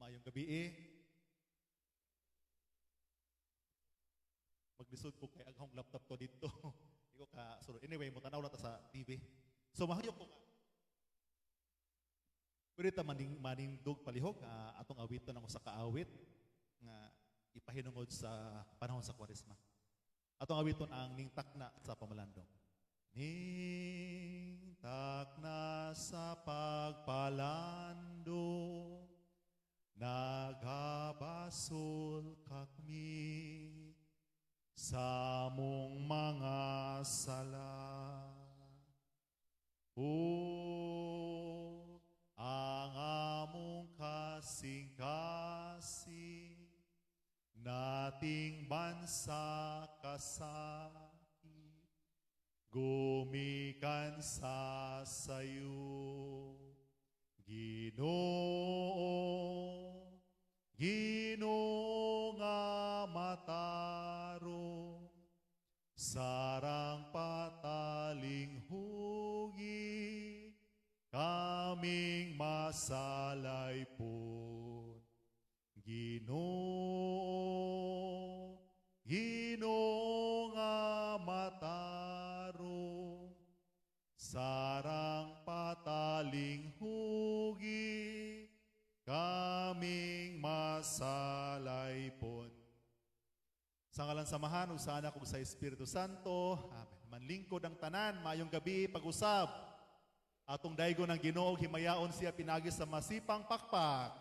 Maayong gabi eh. Maglisod ko kay aghong laptop ko dito. Di ko ka so anyway, mo tanaw na ta sa TV. So mahayok ko nga. Pwede ta manindog palihog atong awiton ang usa ka awit nga ipahinungod sa panahon sa Kwaresma. Atong awiton ang "Ningtakna sa Pamalandong." Ningtakna sa pagpalandong, nagabasol kakmi sa among mga sala. O ang among kasing-kasing natingban sa kasakit, gumikan sa sayo. Ginoo, Ginoo nga matarong, sarang patalinghugi, kaming masalaypon. Ginoo, Ginoo nga matarong, sarang patalinghugi, kaming masalaypon. Sa ngalan sa Amahan, ug sa Anak, ug sa Espiritu Santo. Amen. Manlingkod ang tanan, maayong gabi, pag-usab. Atong daygon ang Ginoo, himayaon siya pinagi sa masipang pakpak.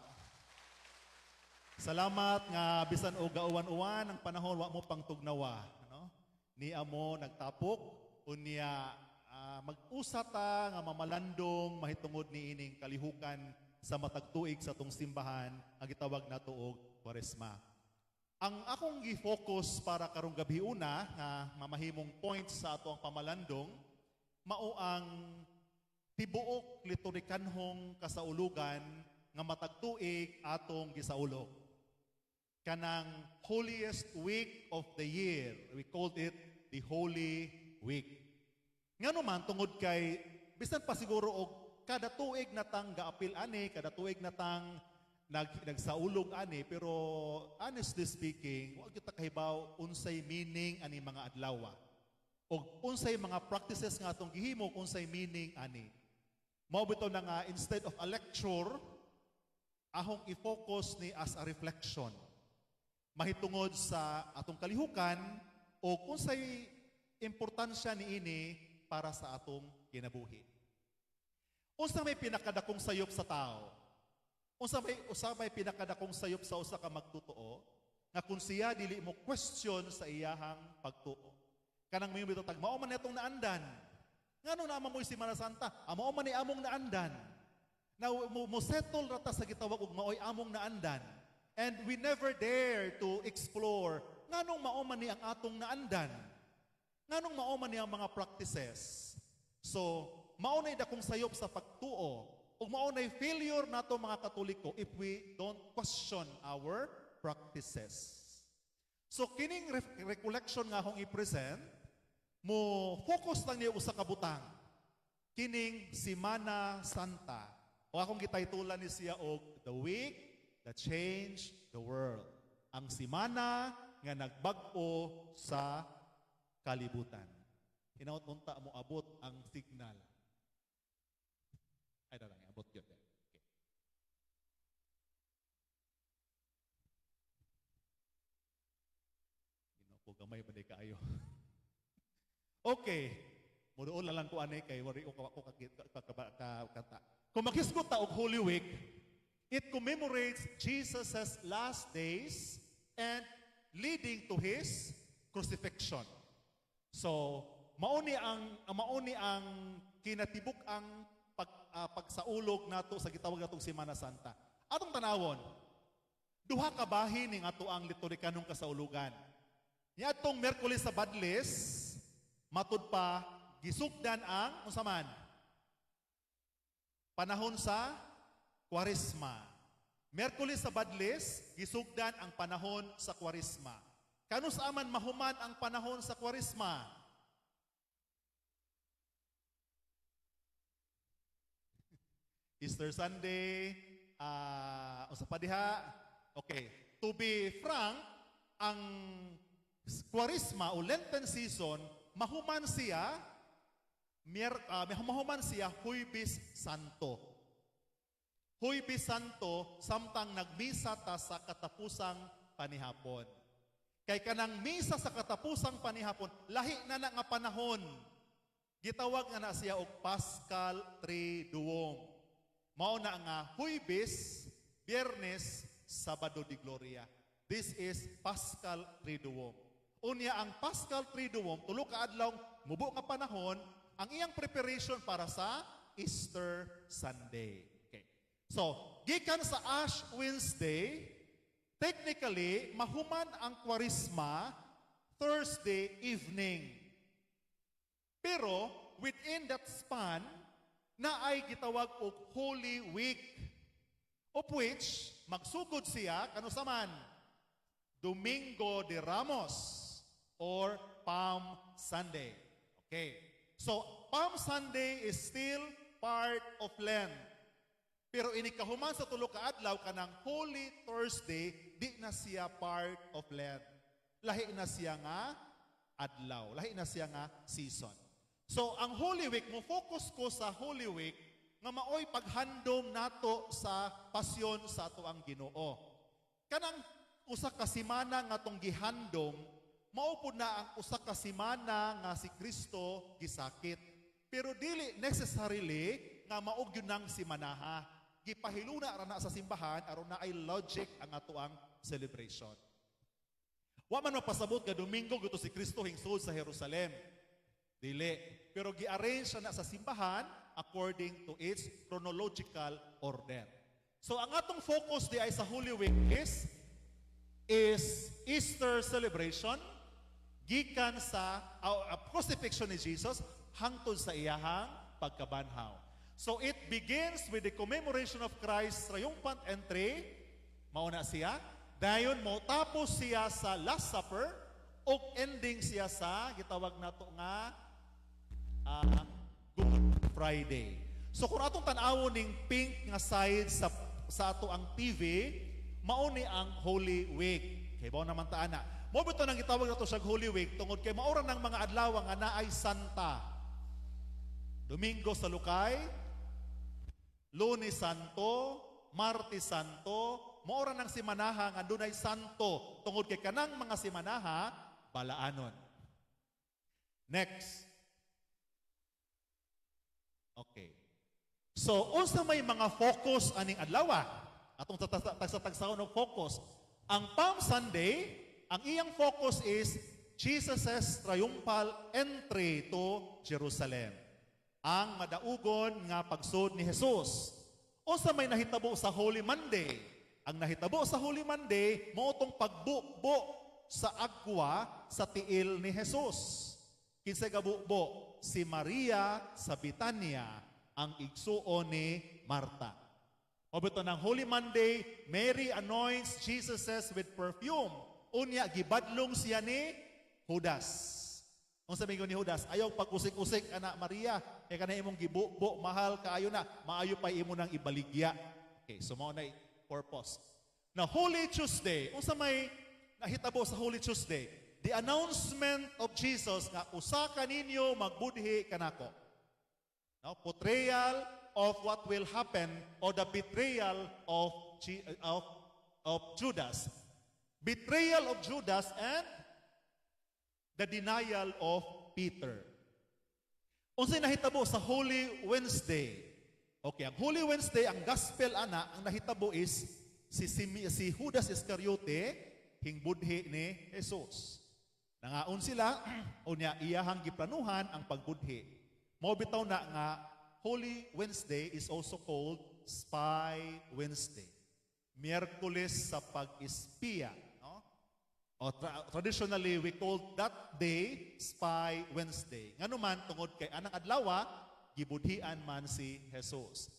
Salamat nga bisan og gauwan-uwan ang panahon, wa mo pangtugnawa, no? Ni amo nagtapok unya mag-usa ta nga mamalandong mahitungod ni ining kalihukan sa matag tuig sa atong simbahan ang gitawag nato og Kwaresma. Ang akong gi-focus para karong gabi una nga mamahimong points sa ato ang pamalandong mao ang tibuok liturhikanhong kasaulugan nga matag tuig atong gisaulog. Kanang holiest week of the year. We called it the Holy Week. Ngano man, tungod kay bisan pa siguro og kada tuig na tang gaapil ani, kada tuig na tang nagsaulog ani, pero honestly speaking, wa gyud ta kahibaw unsay meaning ani mga adlaw. Og unsay mga practices nga atong gihimo, unsay meaning ani. Mao bitaw na nga instead of a lecture, ahong i-focus ni as a reflection mahitungod sa atong kalihukan o kung unsay importansya niini para sa atong kinabuhi. Unsa may pinakadakong sayop sa tao? Unsa may pinakadakong sayop sa usa ka magtotoo nga kung siya dili mo question sa iyahang pagtuo? Kanang may tag mao man atong naandan. Ngano naa man mo'y Semana Santa? Ah, mao man ni among naandan. Na mo settle ra ta sa gitawag og maoy among naandan. And we never dare to explore nganong mao man ni ang atong naandan. Nganong mao man ni ang mga practices. So, mao nay dakong sayop sa pagtuo ug mao nay failure nato mga Katoliko if we don't question our practices. So kining recollection nga akong i-present mo focus lang niya usa ka butang. Kining Semana Santa. O akong gitaytulan ni siya og "The Week That Changed the World." Ang simana nga nagbag-o sa kalibutan. Hinaot unta mo abot ang signal. Ay, lang, abot yun. Okay. Ginoo ko, gamay ba di kaayo? Okay. Muduol na lang ko ani kay wari ko ka, ka, ka, ka, kanta. Kung makisgot ta og Holy Week, it commemorates Jesus' last days and leading to his crucifixion. So, mauni ang kinatibuk ang pagsaulog nato sa gitawag natong Semana Santa. Atong tanawon, duha ka bahin ning ato ang liturhikanong kasaulugan. Niadtong Miyerkules sa Badlis, matud pa gisugdan ang unsa man? Panahon sa Kwaresma. Miyerkules sa Badlis, gisugdan ang panahon sa Kwaresma. Kanus aman mahuman ang panahon sa Kwaresma? Easter Sunday, Unsa pa diha? Okay. To be frank, ang Kwaresma o Lenten season, mahuman siya Huwebes Santo. Huwebes Santo samtang nagmisa ta sa katapusang panihapon. Kay kanang misa sa katapusang panihapon, lahi na na nga panahon. Gitawag nga na siya og Paschal Triduum. Mao na nga Huwebes, Biyernes, Sabado de Gloria. This is Paschal Triduum. Unya ang Paschal Triduum, tulo ka adlaw mubo nga panahon, ang iyang preparation para sa Easter Sunday. Okay. So, gikan sa Ash Wednesday, technically, mahuman ang Kwaresma Thursday evening. Pero within that span, naay gitawag og Holy Week, of which magsugod siya kanusa man? Domingo de Ramos or Palm Sunday. Okay. So, Palm Sunday is still part of Lent. Pero ini kahuman sa tulo ka adlaw, kanang Holy Thursday, di na siya part of Lent. Lahi na siya nga adlaw, lahi na siya nga season. So, ang Holy Week, mo focus ko sa Holy Week nga maoy paghandom nato sa pasyon sa atoang Ginoo. Kanang usa ka semana nga atong gihandom, mao pud na ang usa ka semana nga si Kristo gisakit. Pero dili necessarily nga mao gyud nang semanaha. Gipahiluna ra na sa simbahan aron naay logic ang atoang celebration. Wa man mapasabot nga Domingo gusto si Kristo hingsud sa Jerusalem. Dili. Pero gi-arrange na sa simbahan according to its chronological order. So ang atong focus di ay sa Holy Week is Easter celebration gikan sa crucifixion ni Jesus hangtod sa iyahang pagkabanhaw. So it begins with the commemoration of Christ's triumphant entry, mao na siya. Dayon mo tapos siya sa Last Supper ug ending siya sa gitawag nato nga Good Friday. So kung atong tan-awon ning pink nga side sa atoang TV, mao ni ang Holy Week. Kay bao naman ta ana. Mao bitaw nang gitawag nato sa Holy Week tungod kay mao ra nang mga adlaw nga naay santa. Domingo sa Lukay, Lunes Santo, Martes Santo, mao ra nang simanaha nga dunay santo tungod kay kanang mga simanaha balaanon. Next. Okay. So, unsa may mga focus aning adlaw? Atong tagsa-tagsahon og focus. Ang Palm Sunday, ang iyang focus is Jesus' triumphal entry to Jerusalem. Ang madaugon nga pagsud ni Jesus. Unsa may nahitabo sa Holy Monday? Ang nahitabo sa Holy Monday, mao tong pagbubo sa agwa sa tiil ni Jesus. Kinsa gabubo? Si Maria sa Betania, ang igsuon ni Marta. O bitaw ng Holy Monday, Mary anoints Jesus with perfume. Unya, gibadlong siya ni Judas. Unsa may ni Judas? "Ayaw pag-usik-usik, ana Maria. Kay kana imong gibubo, mahal kaayo na. Maayo pa imo nang ibaligya." Okay, so mao na purpose. Now, Holy Tuesday, unsa may nahitabo sa Holy Tuesday? The announcement of Jesus nga usa kaninyo magbudhi kanako. No, portrayal of what will happen or the betrayal of Judas. Betrayal of Judas and the denial of Peter. Unsay nahitabo sa Holy Wednesday? Okay, ang Holy Wednesday, ang gospel ana, ang nahitabo is si Judas Iscariote hingbudhi ni Jesus. Nangaon sila, unya iyahang giplanuhan ang pagbudhi. Mao bitaw na nga Holy Wednesday is also called Spy Wednesday. Miyerkules sa pag-espiya, no? O traditionally we call that day Spy Wednesday. Ngano man, tungod kay anang adlaw gibudhian man si Jesus.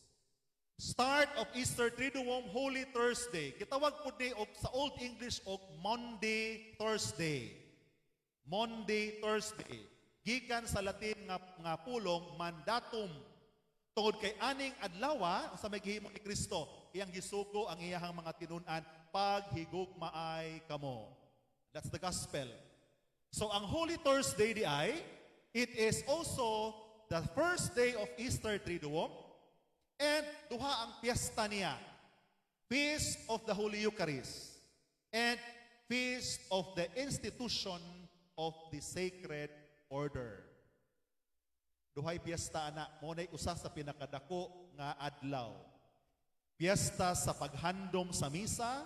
Start of Easter Triduum, Holy Thursday. Gitawag pud ni og sa Old English og Maundy Thursday. Maundy Thursday. Gikan sa Latin nga pulong mandatum. Tungod kay aning adlaw sa may gihimo ni Kristo, Iyang gisugo ang iyahang mga tinun-an, "Paghigugmaay kamo." That's the gospel. So ang Holy Thursday diay, it is also the first day of Easter Triduum and duha ang piyesta niya. Feast of the Holy Eucharist and Feast of the Institution of the Sacred Order. Duhay piyesta ana, mao nay usa sa pinakadako nga adlaw. Piyesta sa paghandom sa misa,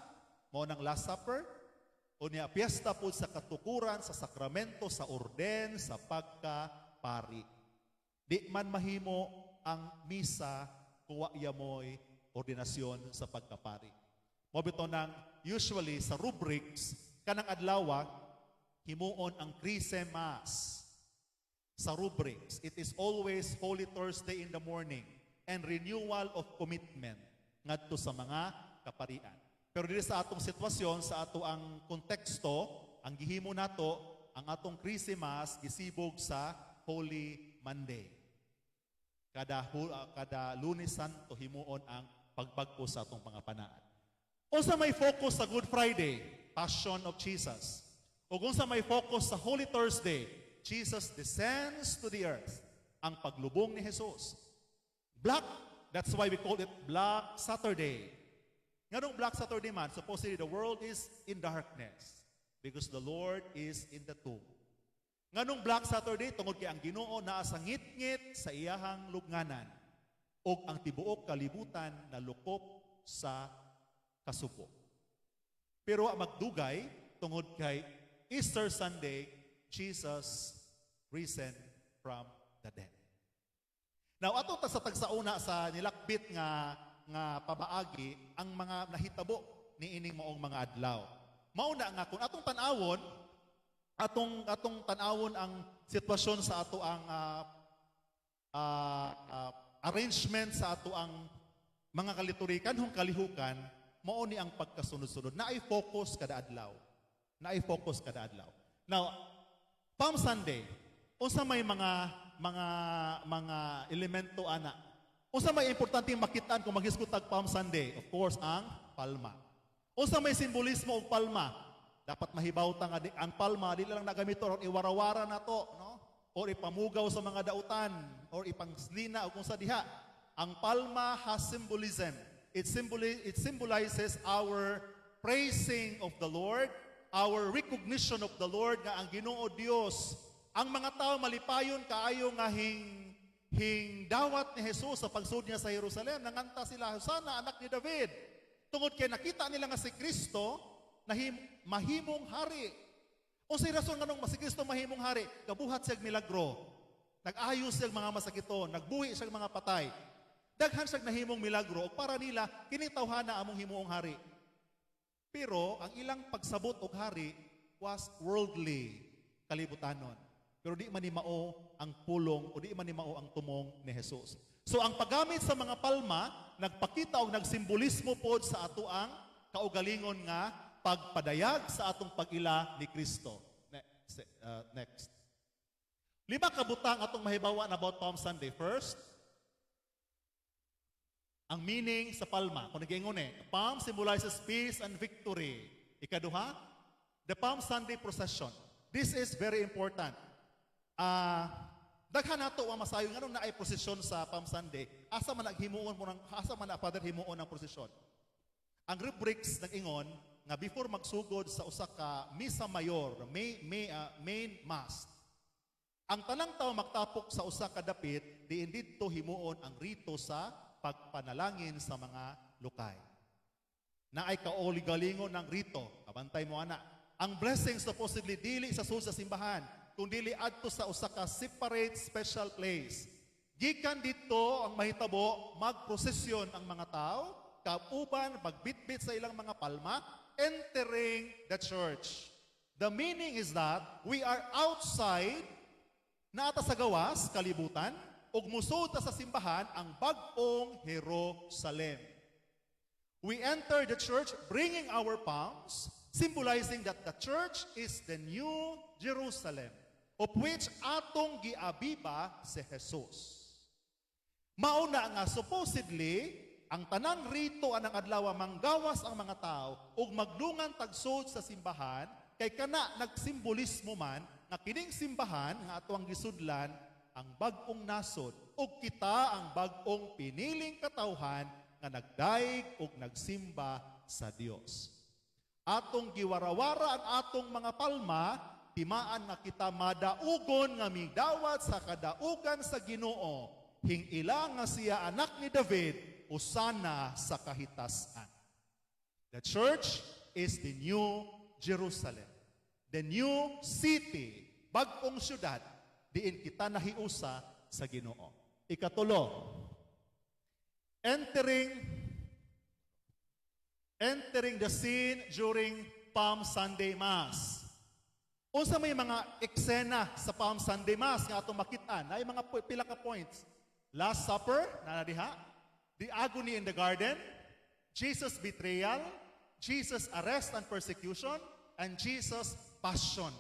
mao nang Last Supper. Unya piyesta pod sa katukuran sa sakramento sa orden sa pagkapari. Di man mahimo ang misa kung wa mo'y ordinasyon sa pagkapari. Mao bitaw nang usually sa rubrics kanang adlaw himuon ang Chrism Mass sa rubrics. It is always Holy Thursday in the morning and renewal of commitment ngadto sa mga kaparian. Pero diri sa atong sitwasyon, sa ato ang konteksto, ang gihimo nato, ang atong Christmas gisibog sa Holy Monday. Kada Lunes Santo himuon ang pagbag-o sa atong mga panaad. Unsa may focus sa Good Friday? Passion of Jesus. Ug unsa may focus sa Holy Thursday? Jesus descends to the earth. Ang paglubong ni Jesus. Black, that's why we call it Black Saturday. Nganong Black Saturday man, supposedly the world is in darkness because the Lord is in the tomb. Nganong Black Saturday? Tungod kay ang Ginoo naa sa ngitngit sa iyahang lubnganan ug ang tibuok kalibutan nalukop sa kasubo. Pero wa magdugay tungod kay Easter Sunday, Jesus risen from the dead. Now, ato ta sa tagsauna sa nilakbit nga pabaagi ang mga nahitabo niining maong mga adlaw. Mao na nga kung atong tan-awon, atong tan-awon ang sitwasyon sa ato ang arrangement sa ato ang mga kaliturhikan hong kalihukan, mao ni ang pagkasunod-sunod. Naay focus kada adlaw. Naay focus kada adlaw. Now, Palm Sunday, unsa may mga elemento ana? Unsa may importante makitaan kung maghisgot tag Palm Sunday? Of course, ang palma. Unsa may simbolismo og palma? Dapat mahibaw ta nga ang palma di lang nagamito aron iwarawara nato, no? Or ipamugaw sa mga dautan or ipangslina o kung sa diha. Ang palma has symbolism. It symbolizes our praising of the Lord, our recognition of the Lord nga ang Ginoo Dios. Ang mga tao malipayon kaayo nga hing hing dawat ni Jesus sa pagsud niya sa Jerusalem. Nanganta sila, "Hosana, anak ni David." Tungod kay nakita nila nga si Kristo mahimong hari. Unsay rason nganong si Kristo mahimong hari? Kabuhat siya milagro. Nag-ayo siya mga masakiton, nagbuhi siya mga patay. Daghan siya nahimong milagro ug para nila kini tawhana among himuong hari. Pero ang ilang pagsabot og hari was worldly, kalibutanon. Pero di man ni mao ang pulong o di man ni mao ang tumong ni Jesus. So ang paggamit sa mga palma nagpakita og nagsimbolismo pod sa ato ang kaugalingon nga pagpadayag sa atong pag-ila ni Kristo. Next. Lima ka butang atong mahibawan about Palm Sunday. First, ang meaning sa palma. Kung nag-ingon eh, palm symbolizes peace and victory. Ikaduha, the Palm Sunday procession. This is very important. Daghan nato ang masayo nganong naay prosesyon sa Palm Sunday. Asa man naghimuon mo ng asa man na, Father, himuon ang prosesyon? Ang rubrics nag-ingon nga before magsugod sa usa ka misa mayor, main mass, ang tanang tao magtapok sa usa ka dapit diin didto himuon ang rito sa pagpanalangin sa mga lukay. Naay kaoli-galingon ng rito. Kabantay mo ana. Ang blessing supposedly dili sa sulod sa simbahan, kung dili adto sa usa ka separate special place. Gikan dito ang mahitabo, magprosesyon ang mga tao, kauban magbitbit sa ilang mga palma, entering the church. The meaning is that we are outside, naa ta sa gawas, kalibutan, ug musud ta sa simbahan, ang bag-ong Jerusalem. We enter the church bringing our palms, symbolizing that the church is the new Jerusalem, of which atong giabiba si Jesus. Mauna nga supposedly, Ang tanang rito anang adlaw, manggawas ang mga tao ug magdungan tagsod sa simbahan kay kana nagsimbolismo man nga kining simbahan nga ato ang gisudlan ang bag-ong nasod ug kita ang bag-ong piniling katawhan nga nagdaig ug nagsimba sa Dios. Atong giwarawara ang atong mga palma, timaan nga kita madaugon nga migdawat sa kadaugan sa Ginoo. Hing-ila nga siya anak ni David, usana sa kahitasan. The church is the new Jerusalem. The new city, bag-ong syudad, diin kita nahiusa sa Ginoo. Ikatulo, entering the scene during Palm Sunday Mass. Unsa may mga eksena sa Palm Sunday Mass nga atong makit-an? Ay mga pila ka points. Last Supper, naa diha. The agony in the garden, Jesus' betrayal, Jesus' arrest and persecution, and Jesus' passion.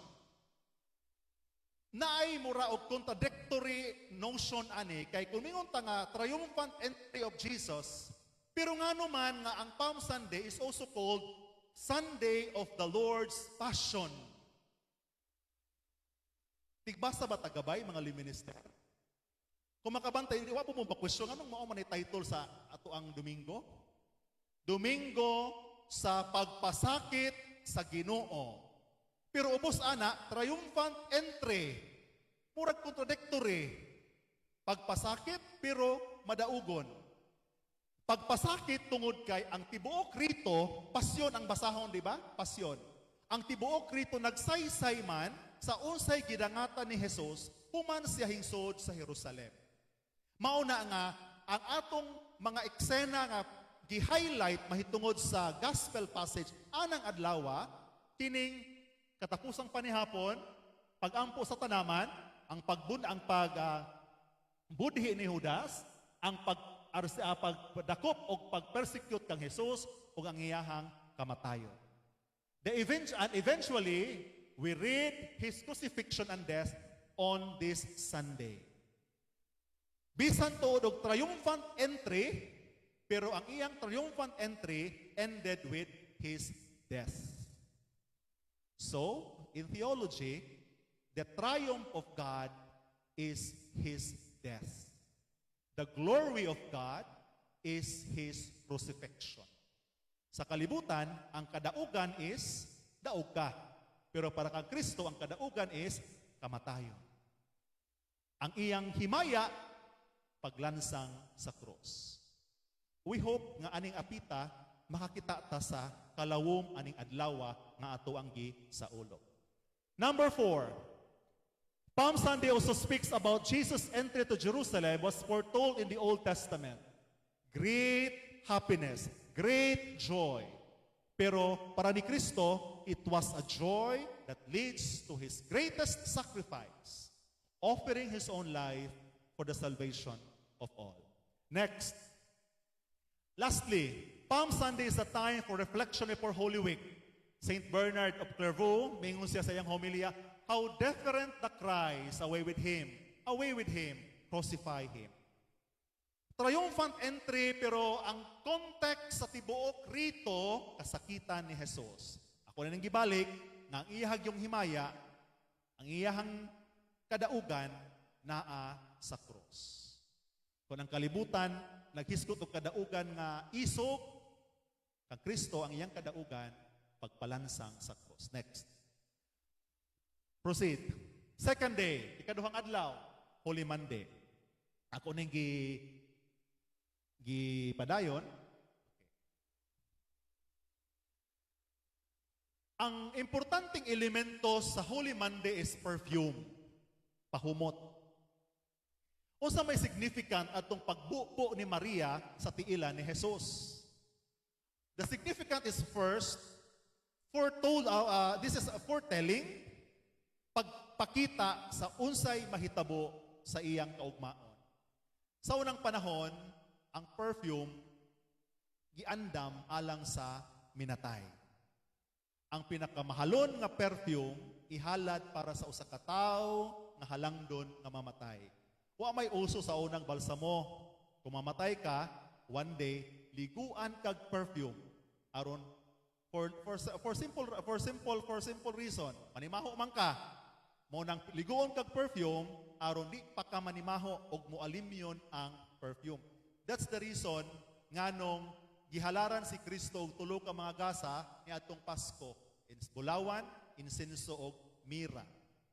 Naay mura og contradictory notion ani kay kung mingon ta nga triumphant entry of Jesus, pero ngano man nga ang Palm Sunday is also called Sunday of the Lord's Passion? Tigbasa ba tagabay, mga minister? Kung makabantay, wa po mo ba question anong mao man ay title sa ato ang Domingo? Domingo sa pagpasakit sa Ginoo. Pero ubos ana, triumphant entry. Murag contradictory. Pagpasakit pero madaugon. Pagpasakit tungod kay ang tibuok rito, pasyon ang basahon, di ba? Pasyon. Ang tibuok rito nagsaysay man sa unsay gidangatan ni Jesus human siya hingsod sa Jerusalem. Mao na nga ang atong mga eksena nga gi-highlight mahitungod sa gospel passage anang adlawa, kining katapusang panihapon, pagampo sa tanaman, ang pag budhi ni Judas, ang pagdakop og pag-persecute kang Jesus ug ang iyahang kamatayon. The event, and eventually, we read his crucifixion and death on this Sunday. Bisan tuod og triumphant entry, pero ang iyang triumphant entry ended with his death. So, in theology, the triumph of God is his death. The glory of God is his crucifixion. Sa kalibutan, ang kadaugan is daog ka. Pero para kang Kristo, ang kadaugan is kamatayon. Ang iyang himaya, paglansang sa krus. We hope nga aning apita makakita ta sa kalawom aning adlawa nga ato ang gi sa ulo. Number 4, Palm Sunday also speaks about Jesus' entry to Jerusalem was foretold in the Old Testament. Great happiness, great joy. Pero para ni Kristo, it was a joy that leads to His greatest sacrifice, offering His own life for the salvation of all. Next, lastly, Palm Sunday is a time for reflection before Holy Week. Saint Bernard of Clairvaux, mingon siya sa iyang homilia, "How different the cries, 'Away with him, away with him, crucify him.'" Triumphant entry, pero ang context sa tibuok rito, kasakitan ni Jesus. Ako na nang gibalik, nga ang iyahag yung himaya, ang iyahang kadaugan, naa sa krus. Kung ang kalibutan, naghisgot og kadaugan nga isog, kang Kristo ang iyang kadaugan, pagpalansang sa krus. Next. Proceed. Second day, ikaduhang adlaw, Holy Monday. Ako ning gi gipadayon. Okay. Ang importanteng elemento sa Holy Monday is perfume, pahumot. Unsa may significant atong pagbubo ni Maria sa tiilan ni Jesus? The significant is first, foretold, this is a foretelling, pagpakita sa unsay mahitabo sa iyang kaugmaon. Sa unang panahon, ang perfume giandam alang sa minatay. Ang pinakamahalon nga perfume ihalad para sa usa ka tawo nga halangdon nga mamatay. Wa may uso sa unang balsamo. Kung mamatay ka, one day Liguan kag perfume aron for simple reason, manimaho man ka mo nang liguon kag perfume aron di pa ka manimaho og moalimyon ang perfume. That's the reason nganong gihalaran si Kristo og tulo ka mga gasa niadtong Pasko: bulawan, insenso og mira.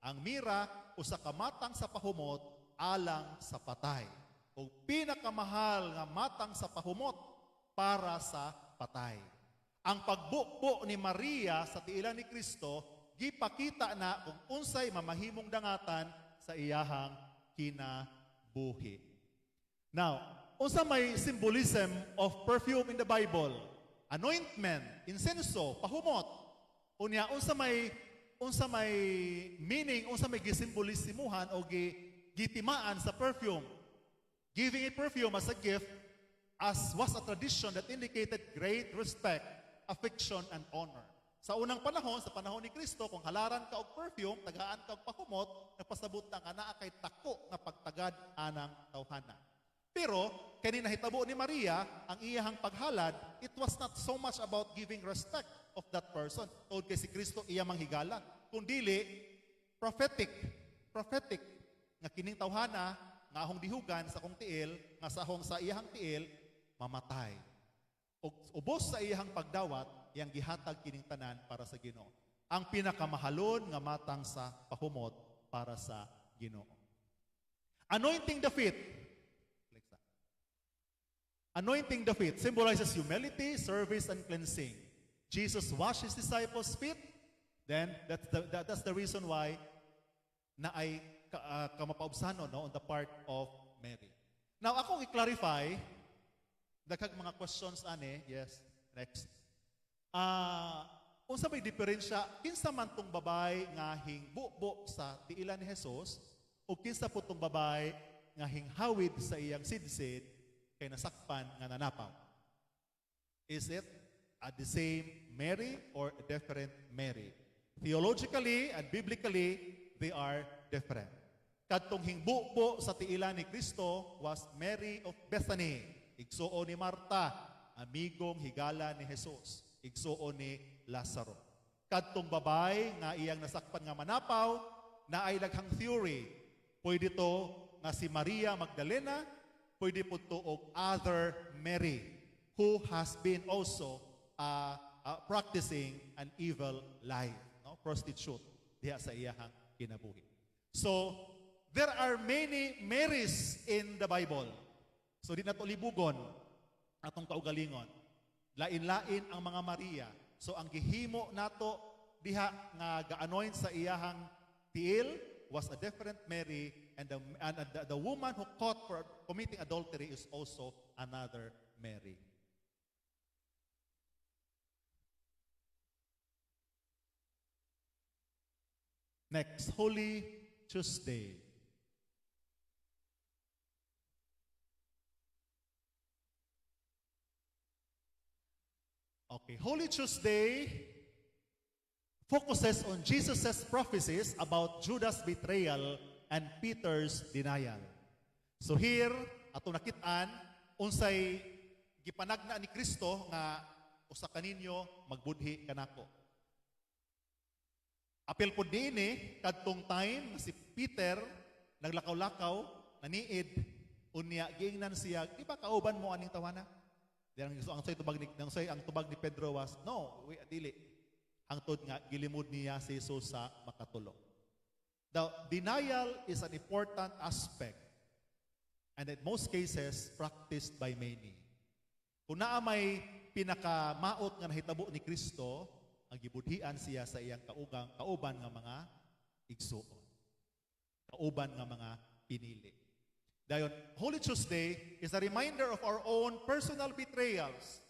Ang mira usa ka matang sa pahumot alang sa patay ug pinakamahal nga matang sa pahumot para sa patay. Ang pagbubo ni Maria sa tiilan ni Kristo gipakita na kung unsay mamahimong dangatan sa iyahang kinabuhi. Now, unsa may symbolism of perfume in the Bible? Anointment, insenso, pahumot. Unya unsa may meaning, unsa may gisimbolisimuhan o gitimaan sa perfume? Giving a perfume as a gift as was a tradition that indicated great respect, affection, and honor. Sa unang panahon, sa panahon ni Kristo, kung halaran ka og perfume, tagaan ka og pahumot, nagpasabot na nga naa kay tako nga pagtagad anang tawhana. Pero, kani nahitabo ni Maria, ang iyahang paghalad, it was not so much about giving respect of that person. Tungod kay si Kristo iya mang higala. Kundili, prophetic, prophetic, nga kining tawhana, nga akong dihugan sa akong tiil, nga sa akong sa iyahang tiil, mamatay. Ug ubos sa iyahang pagdawat, iyang gihatag kining tanan para sa Ginoo. Ang pinakamahalon nga matang sa pahumot para sa Ginoo. Anointing the feet. Alexa. Anointing the feet symbolizes humility, service, and cleansing. Jesus washed his disciples' feet. Then that's the reason why naay kamapaubsanon, no, on the part of Mary. Now, akong i-clarify, daghang mga questions ani. Yes, next. Unsa may diferensya kinsa man tong babay nga hingbubo sa tiilan ni Jesus o kinsa po tong babay nga hinghawid sa iyang sidsid kay nasakpan nga nanapaw? Is it the same Mary or a different Mary? Theologically and biblically, they are different. Kadtong hingbubo sa tiilan ni Kristo was Mary of Bethany, igsuon ni Marta, amigong higala ni Jesus, igsuon ni Lazaro. Kadtong babay nga iyang nasakpan nga manapaw, naay daghang theory. Pwede to nga si Maria Magdalena, pwede po to og other Mary who has been also practicing an evil life, no? Prostitute diha sa iyahang kinabuhi. So, there are many Marys in the Bible. So, di na to libugon atong kaugalingon. Lain-lain ang mga Maria. So, ang gihimo nato diha nga ga-anoint sa iyahang tiil was a different Mary, and the woman who caught for committing adultery is also another Mary. Next, Holy Tuesday. Okay, Holy Tuesday focuses on Jesus' prophecies about Judas' betrayal and Peter's denial. So here, ato nakitaan, unsay gipanagna ni Kristo nga usa kaninyo magbudhi kanako. Apil pod niini kadtong time nga si Peter naglakaw-lakaw, naniid, unya giingnan siya, "Di ba kauban mo aning tawana?" Di ang tubag ni Pedro was, "No, we, dili." Hangtod nga gilimod niya si Jesus sa makatulo. The denial is an important aspect and in most cases practiced by many. Kung naa may pinakamaot nga nahitabo ni Kristo, ang gibudhian siya sa iyang kauban nga mga igsuon. Kauban nga mga pinili. Dayon, Holy Tuesday is a reminder of our own personal betrayals.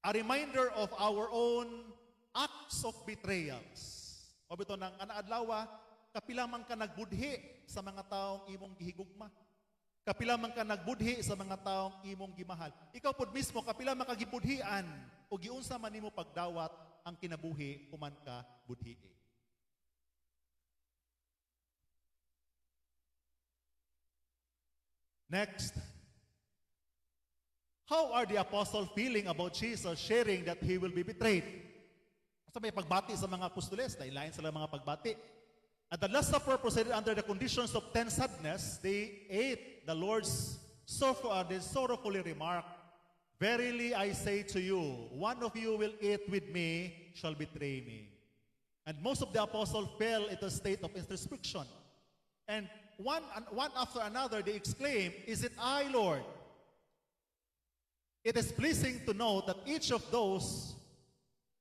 A reminder of our own acts of betrayals. O bitaw nang ana adlaw, kapila man ka nagbudhi sa mga taong imong gihigugma. Kapila man ka nagbudhi sa mga taong imong gimahal. Ikaw pod mismo, kapila man ka gibudhian o giunsa man nimo pagdawat ang kinabuhi human ka budhii. Next. How are the apostles feeling about Jesus sharing that he will be betrayed? Sa may pagbati sa mga apostoles, lain-lain sila mga pagbati. At the Last Supper proceeded under the conditions of tense sadness. They ate the Lord's sorrow, they sorrowfully remarked, "Verily I say to you, one of you will eat with me, shall betray me." And most of the apostles fell into a state of introspection. And one after another, they exclaimed, "Is it I, Lord?" It is pleasing to note that each of those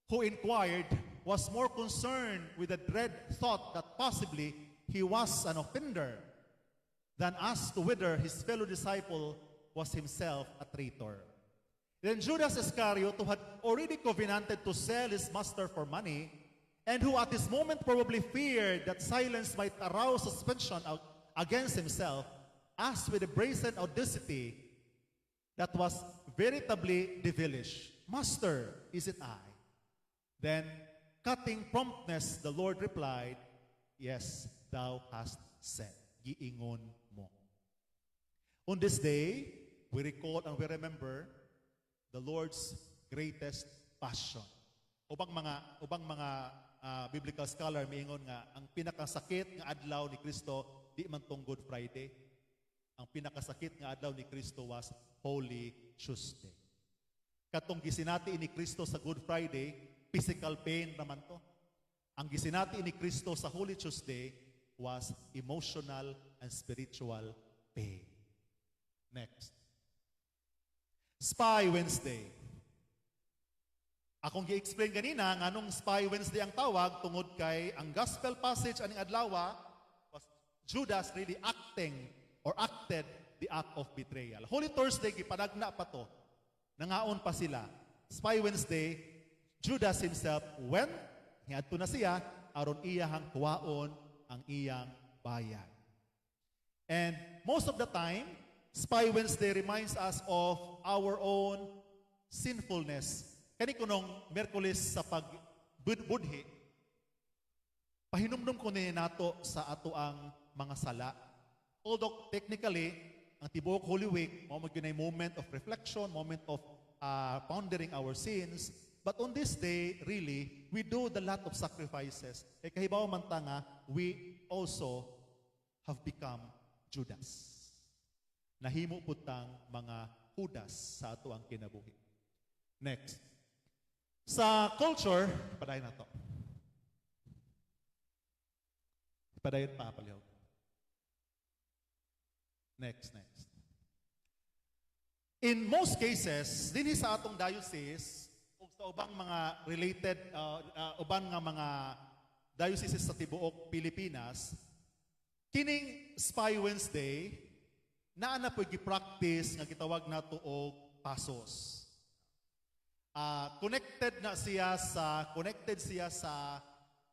who inquired was more concerned with the dread thought that possibly he was an offender than as to whether his fellow disciple was himself a traitor. Then Judas Iscariot, who had already covenanted to sell his master for money, and who at this moment probably feared that silence might arouse suspicion against himself, asked with a brazen audacity that was veritably devilish, "Master, is it I?" Then, cutting promptness, the Lord replied, "Yes, thou hast said." Giingon mo. On this day, we recall and we remember the Lord's greatest passion. Ubang mga biblical scholar miingon nga ang pinakasakit nga adlaw ni Kristo di man tong Good Friday. Ang pinakasakit nga adlaw ni Kristo was Holy Tuesday. Katong gisinati ni Kristo sa Good Friday, physical pain naman to. Ang gisinati ni Kristo sa Holy Tuesday was emotional and spiritual pain. Next. Spy Wednesday. Akong gi-explain ganina nganong Spy Wednesday ang tawag, tungod kay ang gospel passage aning adlaw was Judas really acting or acted the act of betrayal. Holy Thursday, gipanagna pa to. Nangaon pa sila. Spy Wednesday, Judas himself went, ngiadto na siya aron iyahang kuwaon ang iyang bayad. And most of the time, Spy Wednesday reminds us of our own sinfulness. Kani kunong Miyerkules sa pagbudhi, pahinumdum ko ni nato sa ato ang mga sala. Although technically, ang tibuok Holy Week, mao man gyud moment of reflection, moment of pondering our sins. But on this day, really, we do the lot of sacrifices. Kay kahibaw man ta nga, we also have become Judas. Nahimo pud tang mga Judas sa ato ang kinabuhi. Next. Sa culture, padayon na to. Padayon pa, palihog. Next, next. In most cases, dinhi sa atong diocese ug sa ubang mga related uban nga mga dioceses sa tibuok Pilipinas, kining Spy Wednesday naa na po'y gi-practice nga gitawag nato og pasos. Connected siya sa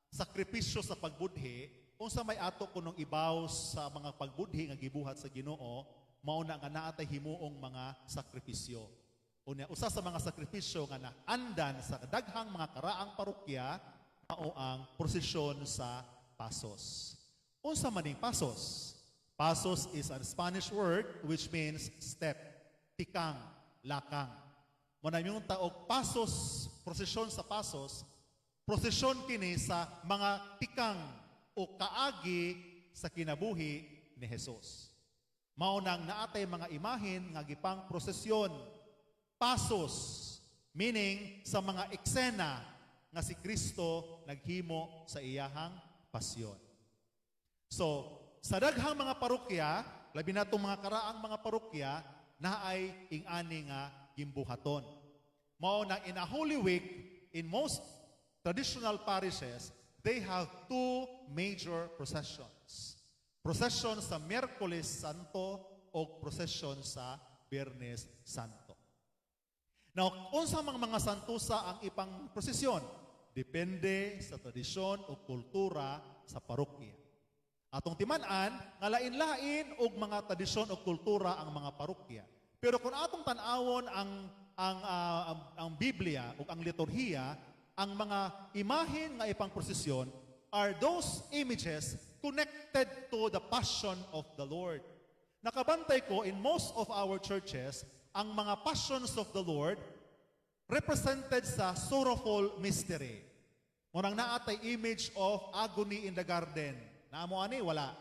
sakripisyo sa pagbudhi. Unsa may ato kunong ibaw sa mga pagbudhi nga gibuhat sa Ginoo, mao na nga naa tay himuong mga sakripisyo. Unya, usa sa mga sakripisyo nga naandan sa daghang mga karaang parokya mao ang prosesyon sa pasos. Unsa man ning pasos? Pasos is a Spanish word which means step, tikang, lakang. Mao na yung taog pasos, prosesyon sa pasos, prosesyon kini sa mga tikang o kaagi sa kinabuhi ni Jesus. Mao nang naatay mga imahen nga gipang prosesyon, pasos, meaning sa mga eksena nga si Kristo naghimo sa iyahang pasyon. So, sa daghang mga parokya, labi na itong mga karaang mga parokya, naay ing-ani nga gimbuhaton. Mao na in a Holy Week, in most traditional parishes, they have two major processions. Procession sa Miyerkules Santo o procession sa Biyernes Santo. Now, unsa mga santusa ang ipang prosesyon? Depende sa tradisyon o kultura sa parokya. Atong timan-an, nga lain-lain og mga tradisyon o kultura ang mga parokya. Pero kung atong tan-awon ang Biblia o ang liturhiya, ang mga imahen nga ipang prosesyon are those images connected to the passion of the Lord. Nakabantay ko in most of our churches, ang Ang mga passions of the Lord represented sa sorrowful mystery. Murang naa tay image of agony in the garden. Naa mo ani? Wala.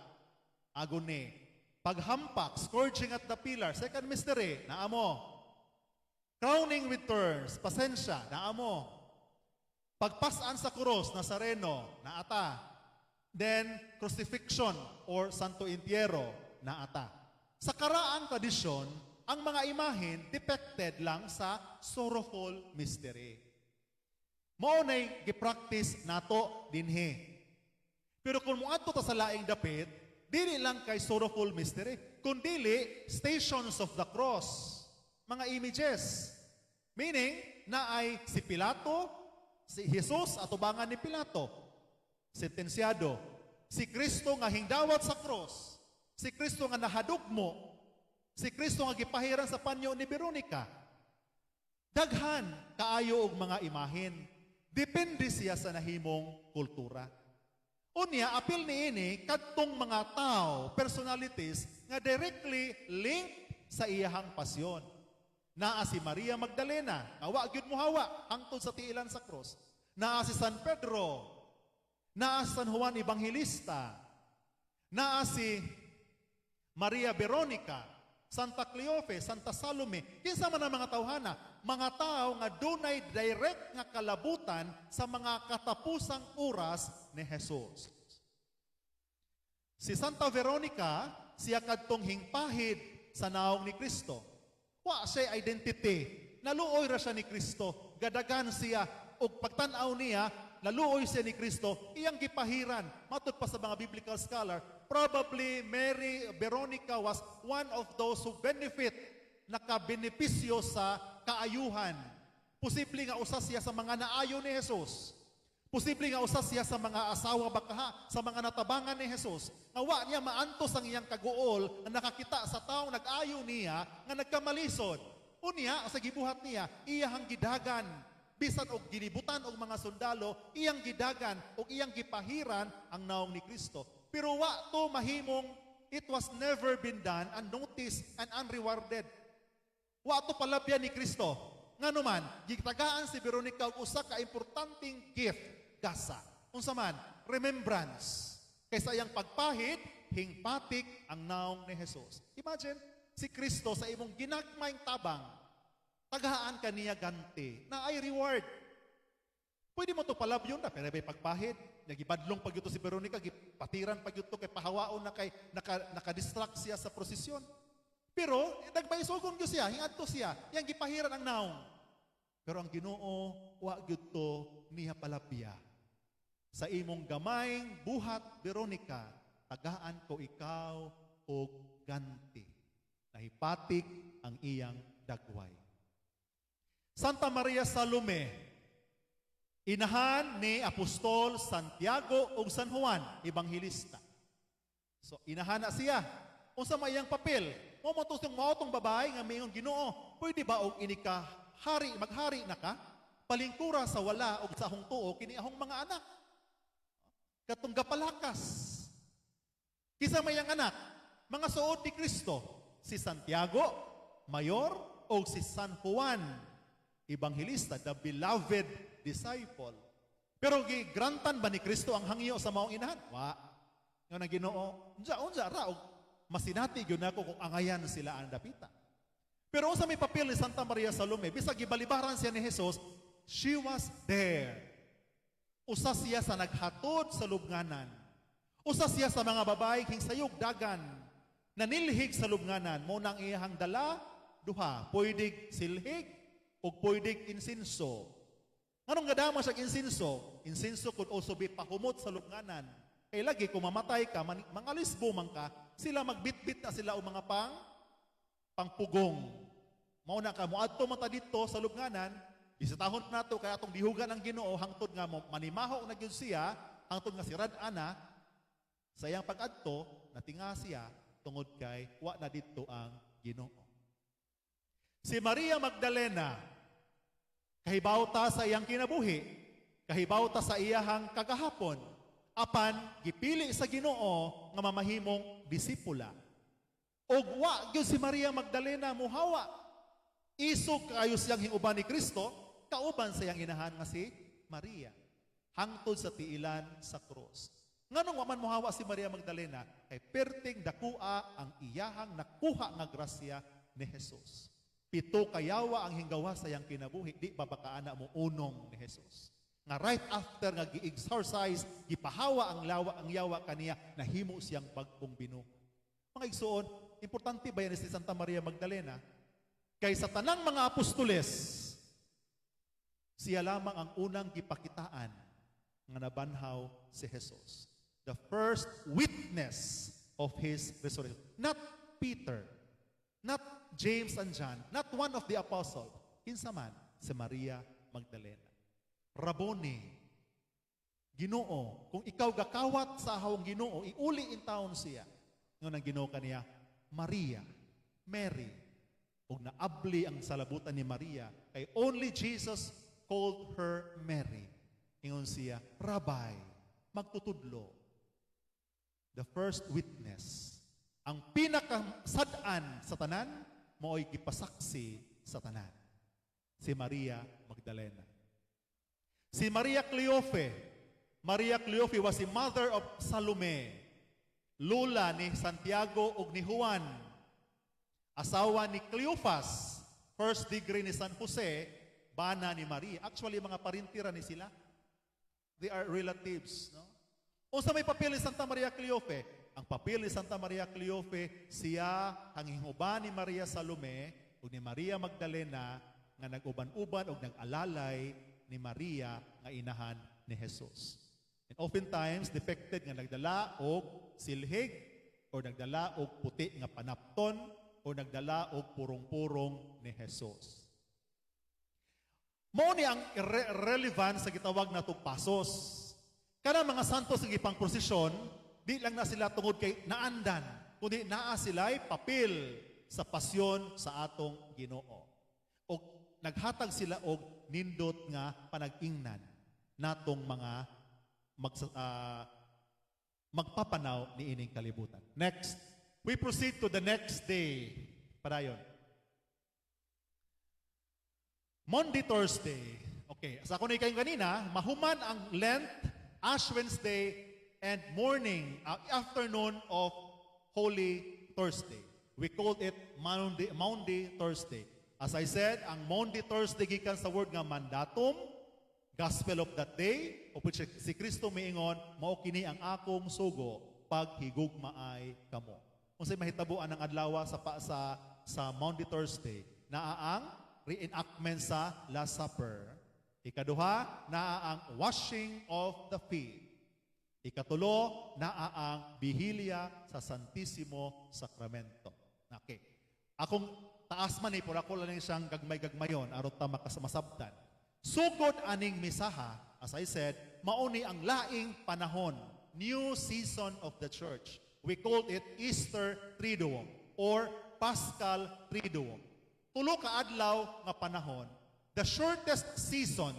Agony. Paghampak, scourging at the pillar, second mystery, naa mo. Crowning with thorns, pasensya, naa mo. Pagpasan sa krus, Nazareno, naa ta. Then, crucifixion or Santo Entierro, naa ta. Sa karaang tradisyon, ang mga imahen depicted lang sa sorrowful mystery. Mao nay gi-practice nato dinhi. Pero kung moadto ta sa laing dapit, dili lang kay sorrowful mystery, kundili stations of the cross, mga images. Meaning, naay si Pilato, si Jesus atubangan ni Pilato, sentensyado. Si Kristo nga hingdawat sa cross, si Kristo nga nahadugmo, si Kristo nga gipahiran sa panyo ni Veronica. Daghan kaayo og mga imahen. Depende siya sa nahimong kultura. Unya, apil niini kadtong mga tao, personalities nga directly linked sa iyahang pasyon. Naa si Maria Magdalena, nga wa gyud mohawa hangtod sa tiilan sa krus. Naa si San Pedro, naa si San Juan Evangelista, naa si Maria Veronica, Santa Cleofe, Santa Salome. Kinsa man ang mga tawhana? Mga tao nga dunay direct nga kalabutan sa mga katapusang oras ni Jesus. Si Santa Veronica, siya kadtong hingpahid sa naong ni Kristo. Wa siya identity. Naluoy ra siya ni Kristo. Gadagan siya og pagtan-aw niya, naluoy siya ni Kristo, iyang gipahiran. Matud pa sa mga biblical scholar, probably Mary Veronica was one of those who benefit, nakabenepisyo sa kaayuhan. Posible nga usa siya sa mga naayo ni Jesus. Posible nga usa siya sa mga asawa bakaha, sa mga natabangan ni Jesus. Nga wa niya maantos ang iyang kaguol nga nakakita sa taong nag-ayo niya nga nagkamalisod. Unya, sa gibuhat niya, iyahang gidagan bisan og gilibutan og mga sundalo, iyang gidagan og iyang gipahiran ang naong ni Kristo. Pero wa to mahimong, it was never been done unnoticed and unrewarded. Wa to palabyan ni Kristo. Ngano man, gitagaan si Veronica og usa ka importanteng gift, gasa. Unsa man? Remembrance. Kay sa iyang pagpahid, hingpatik ang naong ni Jesus. Imagine, si Kristo sa imong ginagmayng tabang, tagaan ka niya ganti, naay reward. Pwede mo to palabyon na, pero may pagpahid. Nagibadlong pag si Veronica, gipatiran pag kay pahawaon na kay naka-distract siya sa prosesyon. Pero nagbaisugon gyud siya, hingadto siya, iyang gipahiran ang naong. Pero ang Ginoo wa gyud to niya palabya. Sa imong gamayng buhat, Veronica, tagaan ko ikaw og ganti. Nahipatik ang iyang dagway. Santa Maria Salome, inahan ni Apostol Santiago ug San Juan, ebanghelista. So inahan na siya. Unsa may iyang papel? Mao mo to mao tong babae nga miingon, "Ginoo, pwede ba og ini ka hari, maghari na ka? Palingkura sa wala og sa akong tuo kini akong mga anak." Katong gapalakas. Kinsa may iyang anak? Mga suod ni Kristo, si Santiago, mayor, o si San Juan, ebanghelista, the beloved disciple. Pero gigrantan ba ni Kristo ang hangyo sa maong inahan? Wa. Nga na Ginoo, unsa unsa ra og masinati gyud nako kung angayan sila ang dapita. Pero unsa may papel ni Santa Maria Salome, bisag gibalibaran siya ni Jesus, she was there. Usa siya sa naghatod sa lubnganan. Usa siya sa mga babae hingsayog dagan nanilhig sa lubnganan. Mao nang iyahang dala duha, pwedeng silhig o pwedeng insinso. Nganong gadama siya insinso? Insinso could also be pahumot sa lubnganan. Kay lagi kung mamatay ka, man, mga lisbo man ka, sila magbitbit na sila og mga pangpugong. Mao na ka moadto man ta didto sa lubnganan, bisitahon nato kay atong dihugan ang Ginoo hangtod nga mo manimaho na gyud siya, hangtod nga sirad ana sa iyang pag-adto, natinga siya tungod kay wa na didto ang Ginoo. Si Maria Magdalena, kahibaw ta sa iyang kinabuhi, kahibaw ta sa iyahang kagahapon, apan gipili sa Ginoo nga mamahimong disipula. Og wa gyud si Maria Magdalena muhawa. Isog kaayo siyang hinguban ni Kristo, kauban sa iyang inahan nga si Maria. Hangtod sa tiilan sa krus. Nganong wa man mohawa si Maria Magdalena? Kay perting dakua ang iyahang nakuha nga grasya ni Jesus. 7 ka yawa ang hinggawa sa iyang kinabuhi, di ba baka ana mo unong ni Jesus? Nga right after nga gi-exorcise, gipahawa ang yawa kaniya, nahimo siyang bag-ong binuhat. Mga igsoon, importante ba yan si Santa Maria Magdalena? Kay sa tanang mga apostoles, siya lamang ang unang gipakitaan nga nabanhaw si Jesus. The first witness of His resurrection. Not Peter, not James and John, not one of the apostles. Kinsa man? Si Maria Magdalena. "Raboni, Ginoo, kung ikaw gakawat sa ahong Ginoo, iuli intawon siya." Ingon ang Ginoo kaniya, "Maria," Mary. Ug naabli ang salabutan ni Maria, kay only Jesus called her Mary. Ingon siya, "Rabbi," magtutudlo. The first witness. Ang pinakasad-an sa tanan, mao'y gipasaksi sa tanan. Si Maria Magdalena. Si Maria Cleofe. Maria Cleofe was the mother of Salome. Lula ni Santiago ug ni Juan. Asawa ni Cleophas, first degree ni San Jose, bana ni Maria. Actually, mga parintira ni sila. They are relatives, no? Unsa may papel ni Santa Maria Cleofe? Ang papel ni Santa Maria Cleofe, siya ang hinguban ni Maria Salome ug ni Maria Magdalena nga nag-uban-uban ug nag-alalay ni Maria nga inahan ni Jesus. And oftentimes depicted nga nagdala og silhig or nagdala og puti nga panapton o nagdala og purong-purong ni Jesus. Mao ni ang relevant sa gitawag natong pasos. Kana mga santos nga gipang prosesyon, di lang na sila tungod kay naandan, kundi naa sila'y papel sa pasyon sa atong Ginoo. Og naghatag sila og nindot nga panag-ingnan natong mga magpapanaw niining kalibutan. Next, we proceed to the next day. Padayon. Maundy Thursday. Okay, sa ako na kayong ganina, mahuman ang Lent, Ash Wednesday, and morning, afternoon of Holy Thursday. We called it Maundy Thursday. As I said, ang Maundy Thursday gikan sa word nga mandatum, gospel of that day, of which si Kristo miingon, "Mao kini ang akong sugo, paghigugmaay kamo." Unsay mahitabo ang adlaw sa pa, sa sa Maundy Thursday? Naa ang reenactment sa Last Supper. Ikaduha, naa ang washing of the feet. Ikatulo, naa ang bihilya sa Santissimo Sacramento. Okay. Akong taas man ni, pero ako lang siyang gagmay-gagmayon, aron ta makamasabtan. Sugod aning misaha, as I said, mauni ang laing panahon, new season of the church. We called it Easter Triduum or Paschal Triduum. 3 ka adlaw nga panahon, the shortest season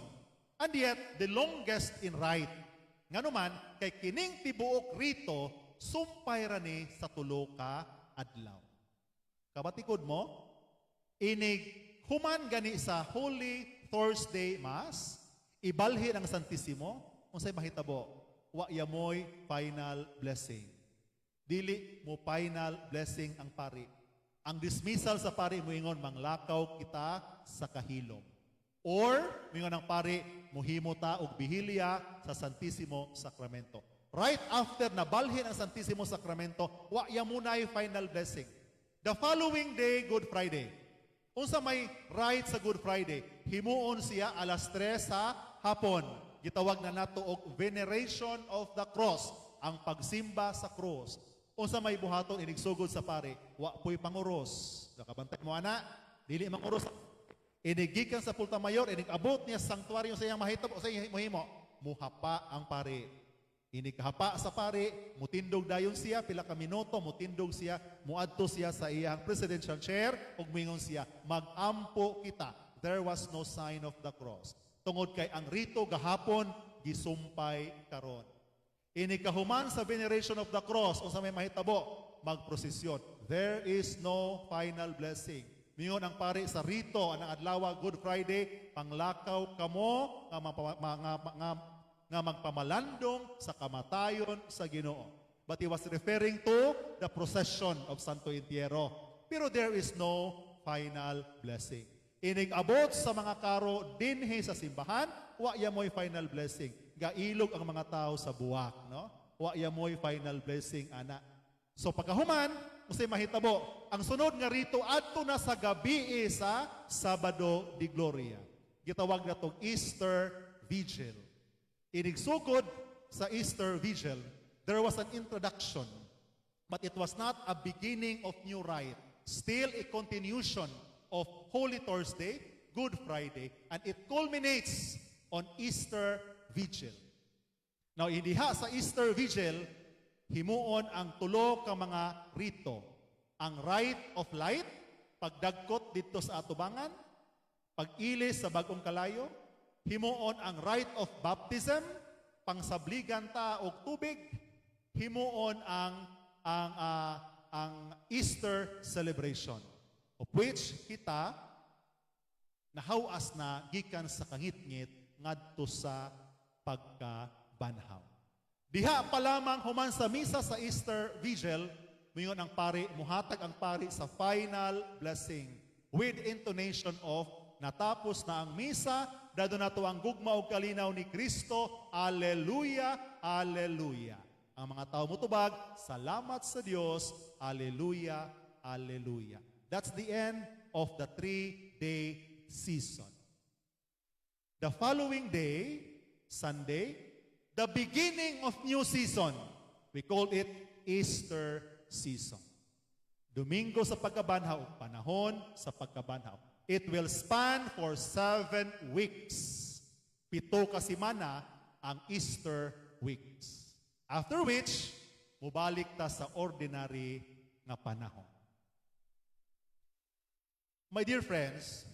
and yet the longest in rite. Ngano man, kay kining tibuok rito, sumpay ra ni sa 3 ka adlaw. Kabatikod mo, inig human gani sa Holy Thursday Mass, ibalhin ang Santissimo, unsay mahitabo? Wa yamoy final blessing. Dili mo final blessing ang pari. Ang dismissal sa pari moingon, "Manglakaw kita sa kahilom." Or moingon ang pari, "Muhimo ta og bihilya sa Santissimo Sacramento." Right after nabalhin ang Santissimo Sacramento, wa yamunay final blessing. The following day, Good Friday. Unsa may rite sa Good Friday? Himuon siya alas 3 sa hapon. Gitawag na nato og veneration of the cross, ang pagsimba sa cross. Unsa may buhaton inigsugod sa pari? Wa po'y panguros. Nakabantay mo ana? Dili manguros. Inigikan sa pulta mayor, inig-abot niya sa sanctuary sa iyang mahitabo, sa iyang mohimo. Muhapa ang pari. Inighapa sa pari, mutindog dayon siya, pila ka minuto, mutindog siya, muadto siya sa iyang presidential chair, ug mingon siya, "Magampo kita." There was no sign of the cross. Tungod kay ang rito gahapon, gisumpay karon. Inikahuman sa veneration of the cross, unsa may mahitabo? Magprosesyon. There is no final blessing. Miingon ang pari sa rito ang adlaw Good Friday, "Panglakaw kamo nga, nga magpamalandong sa kamatayon sa Ginoo." But he was referring to the procession of Santo Entierro. Pero there is no final blessing. Inig abot sa mga karo dinhi sa simbahan, wa ya mo'y final blessing. Gailog ang mga tao sa buwak, no? Wa ya mo'y final blessing ana. So pagkahuman, unsay mahitabo? Ang sunod nga rito adto na sa gabi sa Sabado de Gloria. Gitawag na tong Easter Vigil. Inigsugod sa Easter Vigil, there was an introduction, but it was not a beginning of new rite. Still a continuation of Holy Thursday, Good Friday, and it culminates on Easter Vigil. Now, indiha sa Easter Vigil, himuon ang tulo ka mga rito. Ang rite of light, pagdagkot didto sa atubangan, pag-ilis sa bagong kalayo, himuon ang rite of baptism, pangsabligan ta og tubig, himuon ang Easter celebration, of which kita nahawas na gikan sa kangitngit ngadto sa pagkabanhaw. Diha pa lamang, human sa misa sa Easter Vigil, muingon ang pari, muhatag ang pari sa final blessing with intonation of "Natapos na ang misa, dadon nato ang gugma ug kalinaw ni Kristo, Alleluia, Alleluia." Ang mga tao mutubag, "Salamat sa Dios, Alleluia, Alleluia." That's the end of the 3-day season. The following day, Sunday, the beginning of new season. We call it Easter season. Domingo sa pagkabanhaw, panahon sa pagkabanhaw. It will span for 7 weeks. 7 ka semana ang Easter weeks. After which, mubalik ta sa ordinary nga panahon. My dear friends,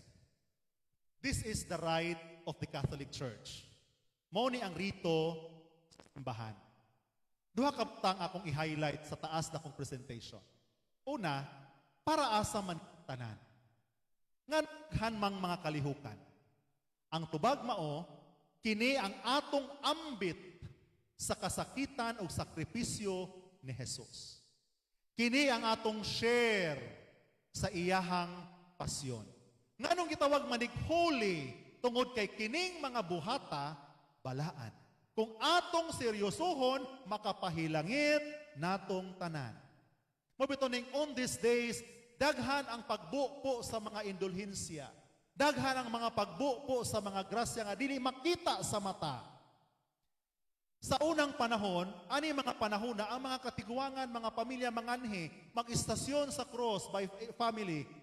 this is the rite of the Catholic Church. Mao ni ang rito sa simbahan. Duha ka butang akong i-highlight sa taas na akong presentation. Una, para asa man tanan? Nga daghan mang mga kalihukan? Ang tubag mao, kini ang atong ambit sa kasakitan o sakripisyo ni Jesus. Kini ang atong share sa iyahang pasyon. Nganong gitawag manig holy? Tungod kay kining mga buhata balaan. Kung atong seryosohon, makapahilangit natong tanan. Mao bitaw ning on these days, daghan ang pagbupo sa mga indulhensya. Daghan ang mga pagbupo sa mga grasya nga dili makita sa mata. Sa unang panahon, ani mga panahon na ang mga katiguangan, mga pamilya manganhi, mag-istasyon sa cross by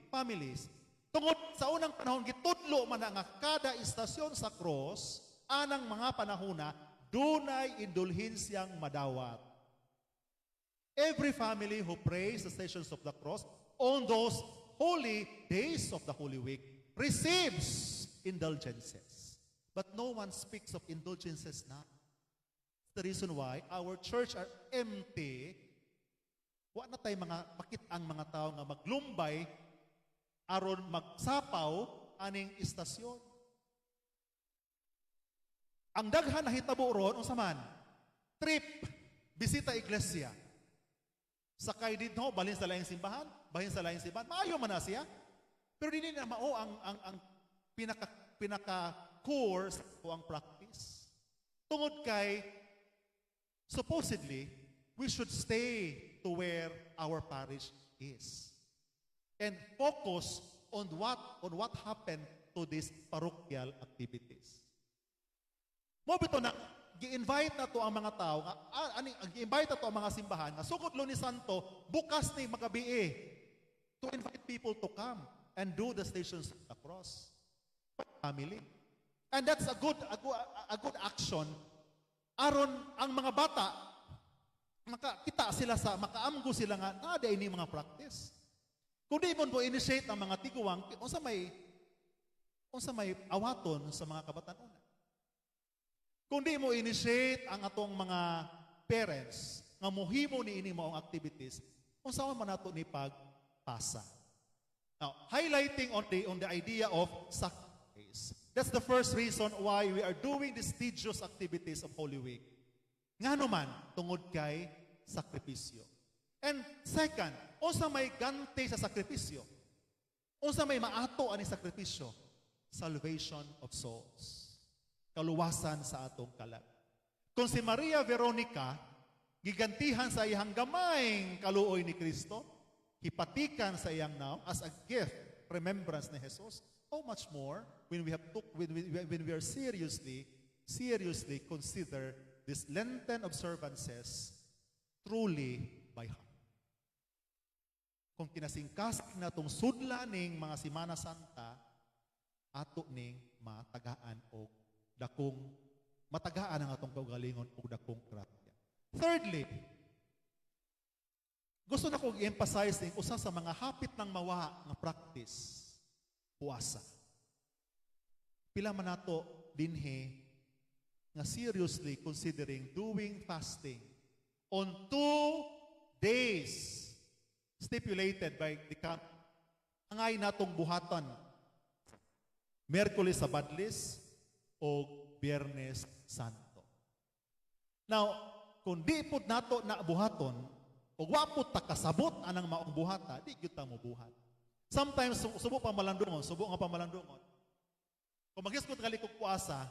families. Tungod sa unang panahon, gitudlo man na nga kada istasyon sa cross, anang mga panahona, dunay indulhensyang madawat. Every family who prays the Stations of the Cross on those holy days of the Holy Week receives indulgences. But no one speaks of indulgences now. The reason why our church are empty. Wa na tay mga makit ang mga tao nga maglumbay aron magsapaw aning istasyon. Ang daghan nahitabo ron, unsa man? Trip, bisita iglesia. Sakay didto, balhin sa laing simbahan, balhin sa laing simbahan. Maayo man na siya. Pero dili na mao ang pinaka pinaka core sa ang practice. Tungod kay supposedly we should stay to where our parish is and focus on what happened to these parochial activities. Mao bitaw na gi-invite na to ang mga tao nga ani gi-invite na to ang mga simbahan nga sugod Lunes Santo bukas ni magabii to invite people to come and do the Stations of the Cross. Family. And that's a good action aron ang mga bata makakita sila sa makaamgo sila nga naa ini mga practice. Kung di mo po initiate ang mga tiguang, unsa may awaton sa mga kabatan-una? Kung di mo initiate ang atong mga parents nga mohimo ni ini maong activities, unsa man nato ni pagpasa? Now, highlighting on the idea of sacrifice. That's the first reason why we are doing these tedious activities of Holy Week. Ngano man? Tungod kay sakripisyo. And second, unsa may ganti sa sakripisyo? Unsa may maato ani sakripisyo? Salvation of souls. Kaluwasan sa atong kalag. Kung si Maria Veronica gigantihan sa iyang gamayng kaluoy ni Kristo, hipatikan sa iyang nawong as a gift, remembrance ni Jesus, how much more when we are seriously, seriously consider these Lenten observances truly by heart. Kung kinasingkasing natong sudla ning mga Simana Santa, ato ning matagaan og dakong matagaan ang atong kaugalingon og dakong grasya. Thirdly, gusto na kong i-emphasize ning usa sa mga hapit ng mawa nga practice, puasa. Pila man nato dinhi nga seriously considering doing fasting on 2 days stipulated by the canon? Angay natong buhatan, Miyerkules sa Badlis o Biyernes Santo. Now, kung di pud nato na buhaton, o wa pud ta kasabot anang maong buhata, di gyud ta mo buhat. Sometimes, subo pa malandungon, subo nga pamalandungon. Kung maghisgot gali kog puasa,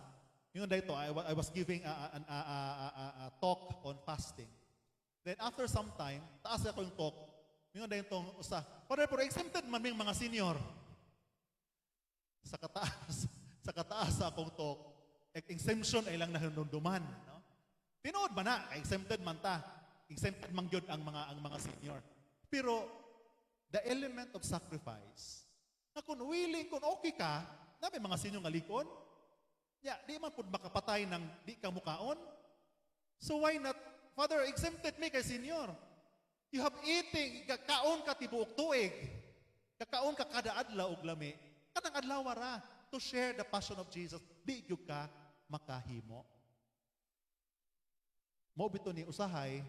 yun dito, I was giving a talk on fasting. Then after some time, taas ako yung talk, yun dito usa, "Father, pero exempted man ming mga senior." Sa kataas sa akong talk, exemption ay lang nahinumduman. No? Tinuod ba na, exempted man ta. Exempted man gyud ang mga senior. Pero the element of sacrifice, na kung willing, kung okay ka, na may mga senior nga likon, ya, di man pud makapatay ng di ka mukaon. So why not, "Father, exempted me kay senior." You have eating, kakaon ka tibuok tuig. Kakaon ka kada adlaw og lami. Kanang adlaw ra to share the passion of Jesus, di gyud ka makahimo. Mao bitaw ni usahay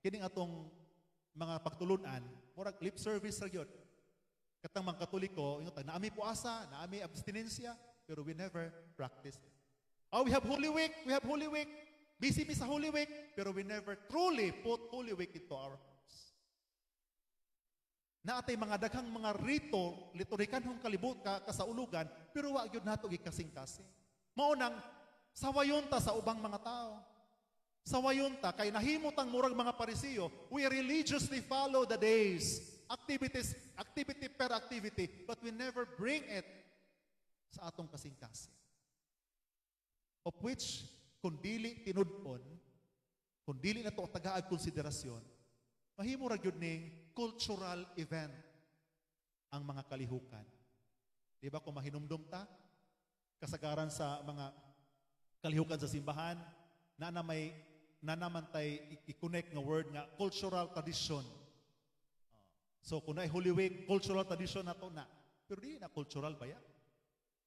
kining atong mga pagtulunan, murag lip service ra gyud. Katang mga Katoliko, ingon ta, naami puasa, naami abstinensya, pero we never practice it. Oh, we have Holy Week, we have Holy Week. Busy mi sa Holy Week, pero we never truly put Holy Week into our hearts. Naatay mga daghang mga rito, liturhikanhong kalibot ka, kasaulugan, pero wa gyud nato gikasing-kasing. Mao nang sawayon ta sa ubang mga tao. Sawayon ta kay nahimo tang murag mga Parisiyo, we religiously follow the days, activities, activity per activity, but we never bring it sa atong kasing-kasing. Of which, kung dili tinud-on, kung dili nato tagaag konsiderasyon, mahimo ra gyud ning cultural event ang mga kalihukan. Di ba kung mahinumdum ta, kasagaran sa mga kalihukan sa simbahan, na may na naman tay i-connect nga word nga cultural tradition. So kung na Holy Week, cultural tradition na to na. Pero di na cultural ba ya?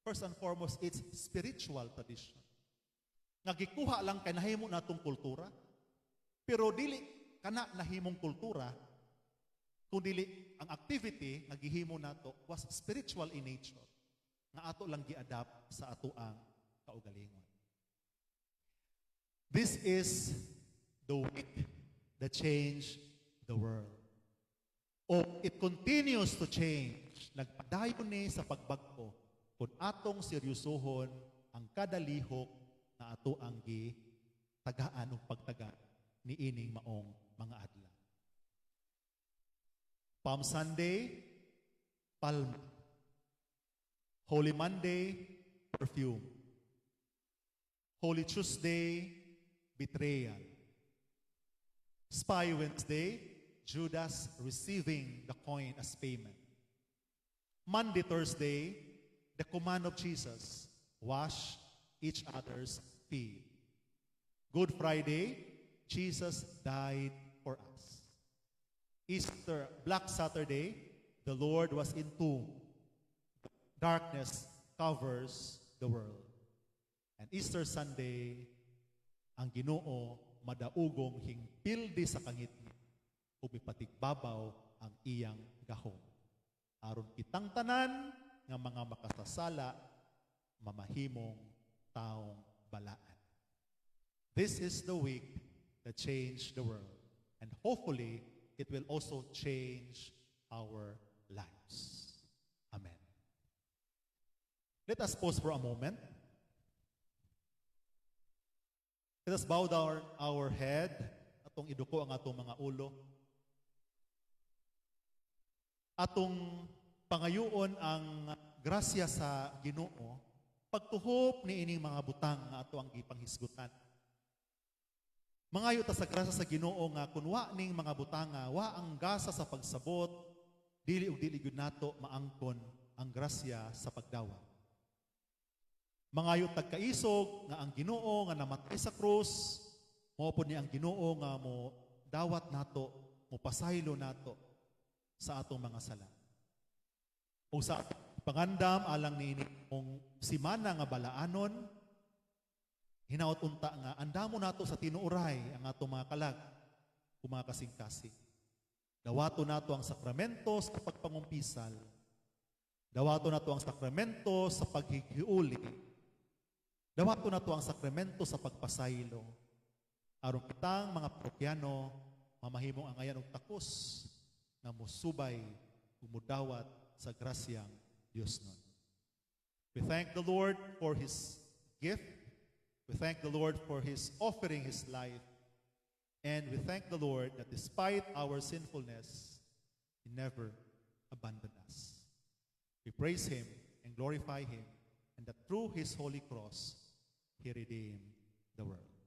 First and foremost, it's spiritual tradition. Nga gikuha lang kay nahimo natong kultura. Pero dili kana nahimong kultura kung dili ang activity nga gihimo nato was spiritual in nature nga ato lang gi-adapt sa atoang kaugalingon. This is the week that changed the world. O it continues to change. Nagpadayon ni sa pagbag-o kung atong seryosohon ang kada lihok na ato ang gi tagaan o pagtaga ni ining maong mga adlaw. Palm Sunday, palm. Holy Monday, perfume. Holy Tuesday, betrayal. Spy Wednesday, Judas receiving the coin as payment. Maundy Thursday, the command of Jesus, wash each other's feet. Good Friday, Jesus died for us. Easter, Black Saturday, the Lord was in tomb. Darkness covers the world. And Easter Sunday, ang Ginoo madaugong hingpildi sa kangitngit ug mipatigbabaw ang iyang gahom. Aron kitang tanan nga mga makasasala mamahimong taong balaan. This is the week that changed the world. And hopefully, it will also change our lives. Amen. Let us pause for a moment. Let us bow down our head, atong iduko ang atong mga ulo. Atong pangayoon ang grasya sa Ginoo pagtuhop niining mga butang nga ato ang gipanghisgutan. Mangayo ta sa grasya sa Ginoo nga kun wa ning mga butanga, wa ang gasa sa pagsabot, dili ug dili gyud nato maangkon ang grasya sa pagdawat. Mangayo tag kaisog nga ang Ginoo nga namatay sa krus, mao pod ni ang Ginoo nga mo dawat nato, mo pasaylo nato sa atong mga sala. O sa atong pangandam alang niini mong simana nga balaanon, hinaot unta nga andamo nato sa tinuoray ang atong mga kalag ug mga kasing-kasing. Dawato nato ang sakramento sa pagpangumpisal. Dawato nato ang sakramento sa paghihiuli. Dawato nato ang sakramento sa pagpasaylo. Aron kitang mga parokyano mamahimong angayan og takos nga mosubay ug mudawat sa grasyang Dios nun. We thank the Lord for His gift. We thank the Lord for His offering His life. And we thank the Lord that despite our sinfulness, He never abandoned us. We praise Him and glorify Him, and that through His holy cross, He redeemed the world.